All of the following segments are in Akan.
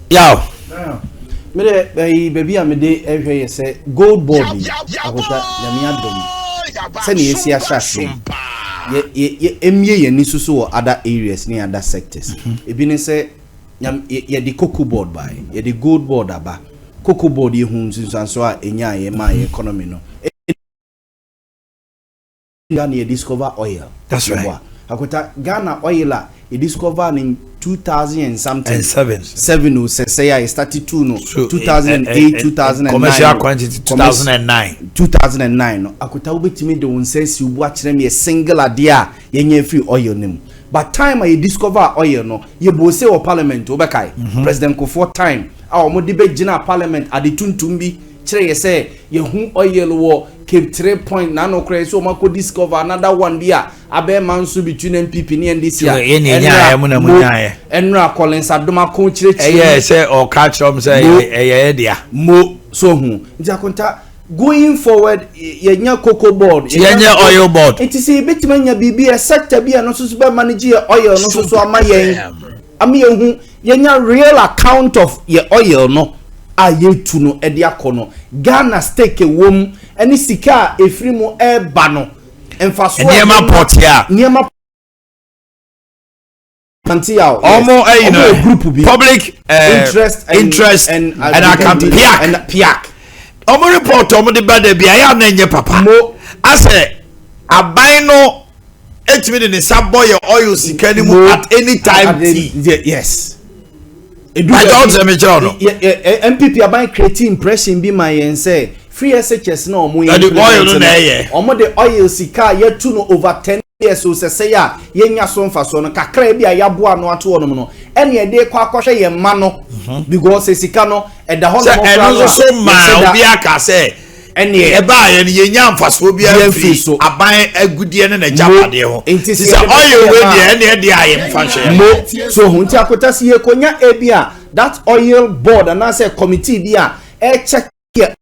Yaw. Mede ɛyi baabi a mede ɛhwɛ yɛ sɛ Gold Board yi, Akota, Nyame adom sɛnea yɛsi ahyɛ aseɛ yi, yɛ yɛ yɛ emie yɛn ani so so wɔ other areas ne other sectors. Ebi ne sɛ nyam yɛ yɛde Cocoa Board baeɛ, yɛde Gold Board aba. Cocoa Board, yɛhu nsunsuansoɔ a ɛnyaeɛ maa yɛ economy no. Ghana yɛ discover oil. That's right. Akota, Ghana oil a yɛ discover in 2000 and something. And seven. Seven o sɛ sɛ yɛ started two no. So, 2008, 2009. Commercial quantity 2009. 2009 no, Akota, wobɛtumi de wo nsa asi wo bo akyerɛ me yɛ single adeɛ a yɛnyɛ firi oil no mu? But time a yɛ discover oil no, yɛbɔ se wɔ parliament, wobɛkae President Kufuor time a wɔn de bɛgyina parliament ade tuntum bi kyerɛ yɛ sɛ yɛhu oil wɔ Cape Three Point n'ano koraa sɛ wɔn akɔ discover another one bi a abɛɛma nso between NPP ne NDC a Yɛ ne nyaayɛ mu na mu nyaayɛ. Ɛnura Collins Adomako kyerɛkyerɛ. Ɛyɛ sɛ ɔka kyerɛ m sɛ ɛyɛ ɛyɛ dea. Mo so hu nti, Akonta, going forward, yɛnya Cocoa Board. Yɛnyɛ Oil Board. Nti sɛ yɛbɛtumi anya biribi a sector bi a no nso so bɛ manage yɛ oil no nso so ama yɛn, ama yɛn hu yɛnya real account of yɛ oil no a yɛtu no ɛde akɔ no, Ghana stake ɛwɔ mu ɛne sika a efiri mu ɛɛba no, mfasoɔ. Nneɛma pɔte a. Nneɛma pɔte a. Ɔmo ɛyi no ɔmo yɛ group bi. Public Interest and Interest and Account, PIAC. And PIAC. Ɔmo report ɔmo de ba da bi ayɛ ana nyɛ papa. Mo. Asɛ aban no etumi de ne nsa bɔ yɛ oil sika ni mu Mo. at any time ti. Yes. Bàjẹ́ ọ̀sẹ̀ mi kyerɛ ɔno. NPP aban create impression bi ma yɛn sɛ free SHS na ɔmo Yɛde oil no na ɛyɛ. Ɔmo de oil sika a yɛtu no over 10 years o, sɛsɛ yɛ a yɛnya so mfasoɔ no kakra bi a yɛaboa ano ato hɔ nom no, ɛne yɛde kɔ akɔhwɛ yɛn mma no, because sika no ɛda hɔ sɛ nom. Ɛno nso so maa obi aka sɛ ɛneɛ ɛbaa yɛ no, yɛnya mfasoɔ biara Yɛn firi firi so. aban agudeɛ ne n'agyapadeɛ ho. Nti nti sɛ sɛ yɛde oil bɛhwɛ wei yɛn ma deɛ, ɛne ɛdeɛ a yɛmfa nhwɛ. Mo so ho nti, Akota, si yɛkonya ebi a that Oil Board anaasɛ committee bi a ɛkyɛ yɛ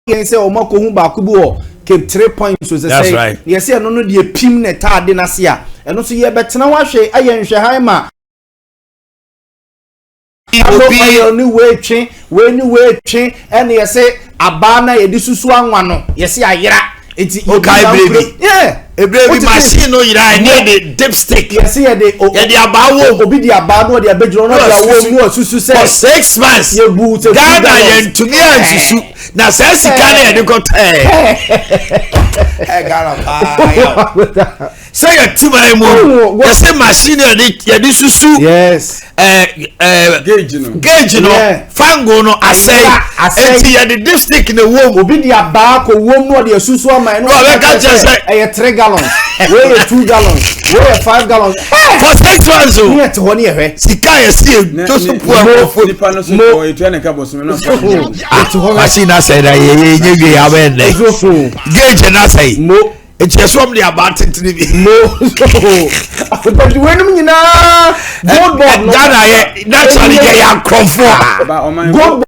yɛn sɛ ɔmo akɔhu baako bi wɔ Cape Three Points so sɛ That's sɛ right. yɛsɛ ɛno no deɛ pim na ɛtaade n'ase a, ɛno nso yɛbɛtena hɔ ahwɛ ayɛ nhwɛhan ma obi oil ne wei twe wei ne wei twe, ɛna yɛsɛ abaa na yɛde susu anwa no, yɛsɛ ayera nti. Okae bere bi. Ebire bi Wote machine no yira, ɛne yɛde dipstick. Yɛsɛ yɛde yɛde abaa wɔ. Obi de abaa no, ɔde abɛgyina ɔno, ɔde awɔ mu asusu sɛ for 6 months yɛbu sɛ Ghana 2 gallons. Yɛntumi ansusu na saa sika no yɛde kɔ tɛɛ ɛ Ghana paa yɛ sɛ yɛte man mu. Oh, yɛsɛ machine yɛde susu ɛɛ ɛɛ Gauge no. Gauge no fango no asɛe. Asɛe. Eti yɛde dipstick na ɛwɔ mu. Obi de abaa kɔ wɔm na ɔde asusu ama ɛno. Na ɔbɛka kyerɛ sɛ ɛyɛ 3 gallons, wei yɛ 2 gallons, wei yɛ 5 gallons. For 6 months o. Ne yɛ te hɔ ne yɛ hwɛ. Sika yɛ si edo so pu akɔfo. Nipa no so ɔyɛ tua ne ka bɔsɔmi na ɔfa ne ho. Yɛte hɔ hwɛ. Machine asɛe na yɛ yɛ nye wie abɛn dɛ gauge na asɛe mo eti ɛsɛ wɔn de abaa tentene bi. Mo akotɔdi weinom nyinaa, Gold Board no. Ghana yɛ naturally yɛ yɛ akorɔmfoɔ. Ba ɔman Gold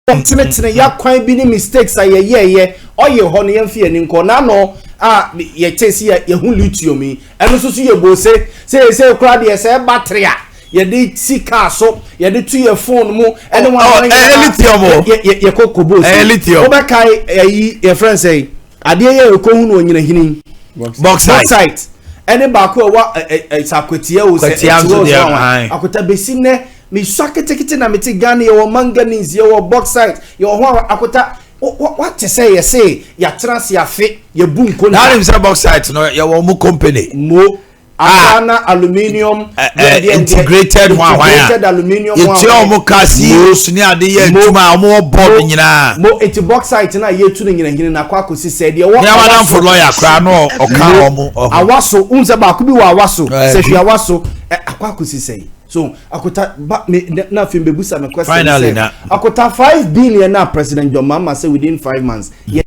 Board tenetene yakwan bi ne mistakes a yɛyɛɛyɛ ɔyɛ hɔ no, yɛmfi yɛn ani nkɔ n'ano a yɛte si yɛ yɛho lithium yi, ɛno nso so yɛ bose sɛ yɛsɛ kura deɛ sɛ battery a yɛde si car so, yɛde to yɛ phone mu ɛne wɔn Oh, ɛyɛ lithium o. Yɛkɔ kɔ bose. Ɛyɛ lithium. Wobɛkae ɛyi yɛfrɛ n sɛ adeɛ yɛ ɛkɔhu no onyinahini. Bauxite. Bauxite ɛne baako a ɛwɔ ɛ ɛ sɛ Akwatia o, sɛ Akwatia nso ɛtiwa o, deɛ, sɛ wɔn aye. Akota, besi nnɛ mesua ketekete na mete Ghana, yɛwɔ manganese, yɛwɔ bauxite, yɛwɔ ho a, Akota, wate sɛ yɛse yɛatena ase afe yɛbu nkonta. N'anim sɛ bauxite no yɛwɔ ɔmo company. Mo Ghana Aluminium integrated hwan hwan a Integrated Aluminium. Yɛtua ɔmo ka CEOs ne ade yɛ adwuma a ɔmo wɔ board nyinaa. Mo eti bauxite na yɛtu no nyinahini na akɔ akɔsi sɛ deɛ wɔ ní amadamfo lawyer koraa no ɔka ɔmo ɔho. Awa so n sɛ baako bi wɔ awa so sɛ hwɛ awa so ɛ akɔ akɔsi sɛ so, Akota, ba me na afei mbebusa me question. Finally sɛ na. Akota, 5 billion na President John Mahama sɛ within 5 months yɛ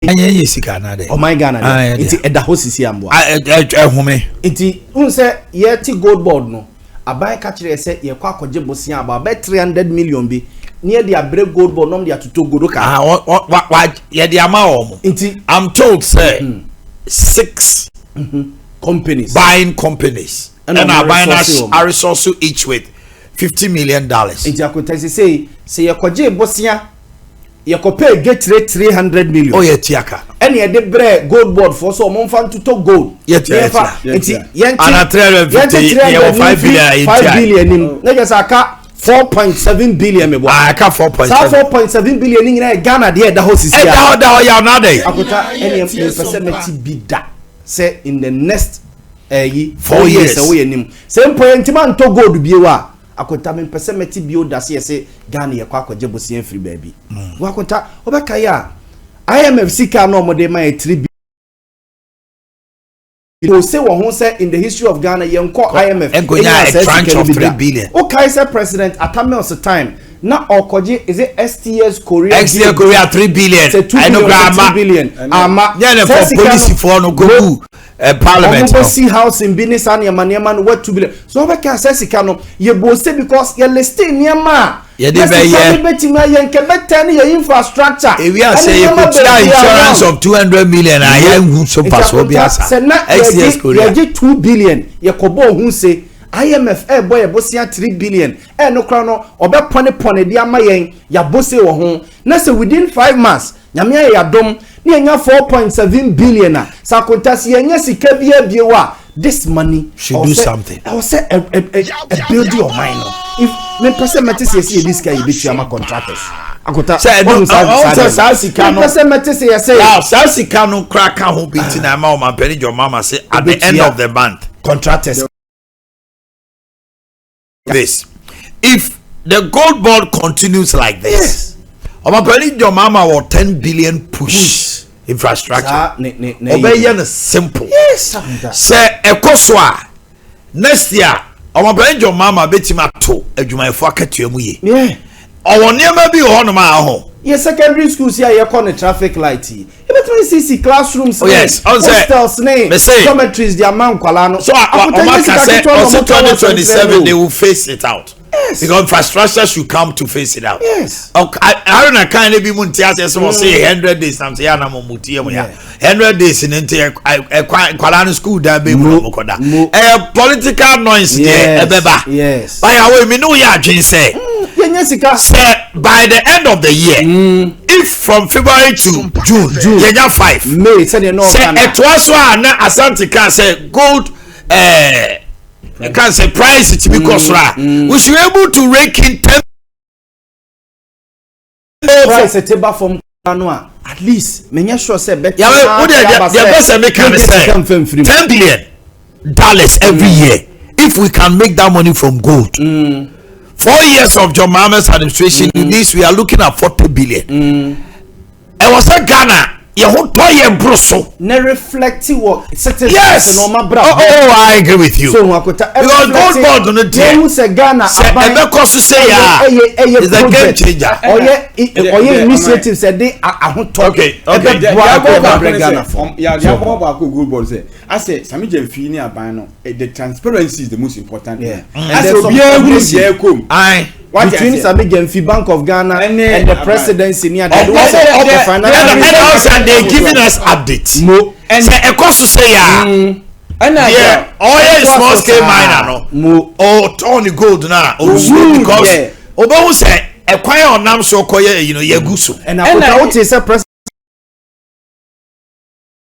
Ɛnyɛ yɛ sika na dɛ. Ɔman Ghana Ah, dɛ ɛdeɛ. nti ɛda hɔ sisi amboa. Ɛhome. Nti n sɛ yɛte Gold Board no, aban ka kyerɛ yɛ sɛ yɛkɔ akɔgye bosia aba abɛ 300 million bi ne yɛde abrɛ Gold Board na ɔmo de atoto gold ka. Ah, wa wa wa yɛde ama wɔn. Nti I'm told sɛ six Companies. Buying companies. Ɛna ɛna ɔmo aban no resource wɔn. Aresource each with $50 million. Nti Akonta, sɛ yɛkɔgye bosea, yɛkɔpɛ dwetire 300 million. Oh, yɛ tiaka. Ɛna yɛde brɛ Gold Board foɔ sɛ ɔmo nfa ntotɔ gold. Yɛtua, Yɛfa yɛtua. nti yɛnte Ana 350, yɛwɔ 5 billion a yɛtua. 5 billion nim ne kyɛ sɛ aka 4.7 billion meboa. Ah, ɛka four point Saa seven. 4.7 billion ni nyinaa yɛ Ghana deɛ ɛda hɔ sisi ɛda a. hɔ da hɔ yɛ ɔna de. Akota, ɛne mepɛ sɛ mɛti bi da sɛ in the next ɛyi 4 years. Sɛ woyɛ nim sɛ mpo yɛ ntoma ntɔ gold bio a, Akonta, mepɛ sɛ mɛti bio da sɛ yɛsɛ Ghana yɛkɔ akɔgye bosea firi baabi. Wo Akonta, wobɛka yɛ a IMF sika na ɔmode ma yɛ 3 billion se wɔ ho sɛ in the history of Ghana yɛnkɔ IMF Ɛnkɔnya ɛnya a saa tranche sika no of bi 3 da. billion. Wokae sɛ President Atta Mills time na ɔkɔgye, is it STS Korea? STS Korea 3 billion. Sɛ 2 ɛno billion kora sɛ 2 ama billion ama. Nyɛ ne Saa for sika no- polisifoɔ no kogu parliament ɔmo no. bɛ si housing bi ne saa nneɛma nneɛma no wɔ 2 billion so ɔbɛka sɛ sika no yɛ bɔ se because yɛ list nneɛma a Yɛde na sika bɛyɛ. no bɛtumi ayɛ nkɛ bɛtɛ ne yɛ infrastructure Ewi ase ɛne nneɛma yɛkɔtua bebree insurance around. of 200 million a yɛnhu so Nti mpasoɔ bi Akonta, asa. sɛ na STS yɛgye Korea. yɛgye 2 billion, yɛkɔbɔ ohun se IMF ɛɛbɔ yɛ bosia 3 billion, ɛɛno kora no ɔbɛpɔne pɔne de ama yɛn yɛabɔ se wɔ ho na sɛ within 5 months Nyame ayɛ yɛadom ne yɛnya 4.7 billion a, sɛ Akonta sɛ yɛnya sika bi abie wɔ a, this money should do something. Ɛwɔ sɛ ɛ build your mind no. If mepɛ sɛ mɛte sɛ yɛsɛ yɛde sika yɛbɛtua ma contractors, Akota, Sɛ ɛno- ɔhu ɔhu sɛ deɛ saa sika no- mepɛ sɛ mɛte sɛ yɛsɛ Now saa sika no kora ka ho bi ti na ama ɔmampanin John Mahama say at the end Obetua. of the month contractors. This, if the Gold Board continues like this, ɔmampanin John Mahama wɔ 10 billion push infrastructure. Saa ne Ɔbɛyɛ no simple. Yes, Akonta. Sɛ ɛkɔ so a, next year ɔmampanin John Mahama bɛtumi ato adwumayɛfo akatua mu yie. Ɔwɔ nneɛma bi wɔ hɔnom a ɔho Yɛ secondary schools yi a yɛkɔ ne traffic light yi, yɛbɛtumi sisi classrooms Oh, yes. ne Ɔn sɛ- hostels ne Me say- dormitories de ama nkwalaa no. So Akonta, ɔma nyɛ ka sika sɛ ketewa na ɔsɛ ɔmo tɔn wɔ 2027 asɛnkyerɛ they no o. will face it out because infrastructure should come to face it out. Haruna kan ne bi mu nti ase sɛ ɔsɛ 100 days nam sɛ yɛ anam ɔmo tie mu ya 100 days ne nti ɛkwa nkwadaa no school dan bɛ mu na ɔmo kɔ da. Mo. Ɛyɛ political noise deɛ ɛbɛba. Báyà wo emi ne wo yɛ adwene sɛ Yɛnyɛ sika. Sɛ by the end of the year, if from February to June yɛnya five May sɛdeɛ na sɛ ɔka na ɛtoa so a, na Asante ka sɛ gold ka sɛ price timi kɔ soro a, we should be able to rake in 10 price te ba fam no a, at least menyɛ sure sɛ bɛtɛ Yàrá o de deɛ bɛ sɛ mi ka ne sɛ $10 billion every year, if we can make that money from gold, 4 years of John Mahama's administration, this we are looking at 40 billion. Ɛwɔ sɛ Ghana yɛn ho tɔ yɛn boro so. Na reflect wɔ citizens na ɔma bra. Oh, I agree with you. So Akota, because Gold Board no deɛ, yɛn sɛ Ghana sɛ ɛbɛkɔ so sɛ yɛ a, ɛyɛ is a game changer. Ɔyɛ initiatives ɛde ahotɔ ɛbɛboa ɛbɛbrɛ Brɛ Ghana fo. Yabɔ baako Gold Board sɛ asɛ Sammy Gyamfi ne aban no, the transparency is the most important thing. And Asɛ there's some obiara huru coordination. deɛ ɛkɔm. Between Sammy Gyamfi, Bank of Ghana Ɛne and the aban. presidency ni ade. Ɔbɔ The financial ɛna ɔsɛ they giving us update. Mo. Sɛ ɛkɔ so sɛ yɛ a, ɛna deɛ ɔyɛ small scale miner no, Mo. ɔtɔn ne gold na owusu because ɔbɛhu sɛ ɛkwan a ɔnam so kɔyɛ eyi no yɛgu so. Ɛna Akota, wote sɛ president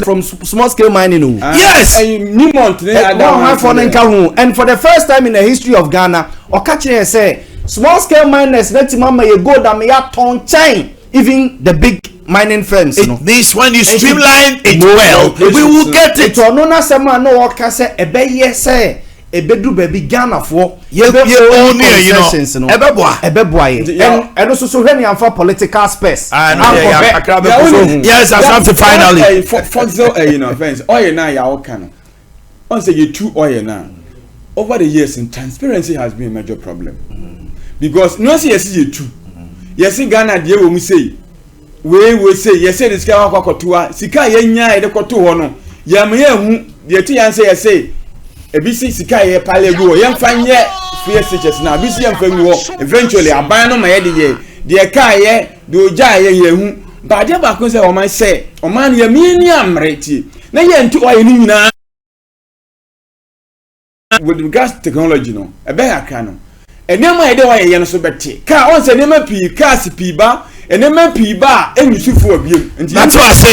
from small scale mining o. Yes. Newmont ne ada. Wɔn afɔ ne nka ho, and for the first time in the history of Ghana, ɔka kyerɛ yɛ sɛ small scale miners na ti ma ma yɛ gold ama yɛ atɔn kyɛn even the big mining firms no. It means when you streamline it well, we will get it. Ètò ɔno n'asɛm a na ɔka sɛ ɛbɛyɛ sɛ ɛbɛdu baabi Ghanafoɔ Yɛ own yɛ yi no, concessions no ɛbɛboa. Ɛbɛboa yɛ. Ɛno nso so hwɛ ne anfa political space. Ah, no, yeah, akra bɛ Yeah, kɔ so. Yes, Asante, finally. Fossil ɛyi no fɛn oil na yà ɔka no ɔn sɛ yɛ oil na over the years in transparency has been a major problem because ní wọ́n sɛ yɛsi yɛ tu yɛsi Ghana deɛ wɔ mu sei wei wei sei yɛsɛ de sika wakɔ akɔto ha, sika a yɛnya a yɛde kɔto hɔ no yɛn yɛn hu deɛ ti yɛn sɛ yɛsɛ ebi si sika a yɛ paale egu hɔ yɛnfa nyɛ free SHS na ebi si yɛnfa ngu hɔ. Eventually aban no ma yɛ de yɛ deɛ kaa yɛ deɛ ogya yɛ yɛn hu baadeɛ baako sɛ ɔman sɛ ɔman no yɛ mie ni amere tie na yɛn nti ɔyɛ ne nyinaa. With regards to technology no, ɛbɛn akra no, nneɛma a yɛde hɔ ayɛyɛ no so bɛte kaa ɔn sɛ nneɛma pii, cars pii ba, nneɛma pii ba a ɛnyusu fuel biem nti. Mate ase.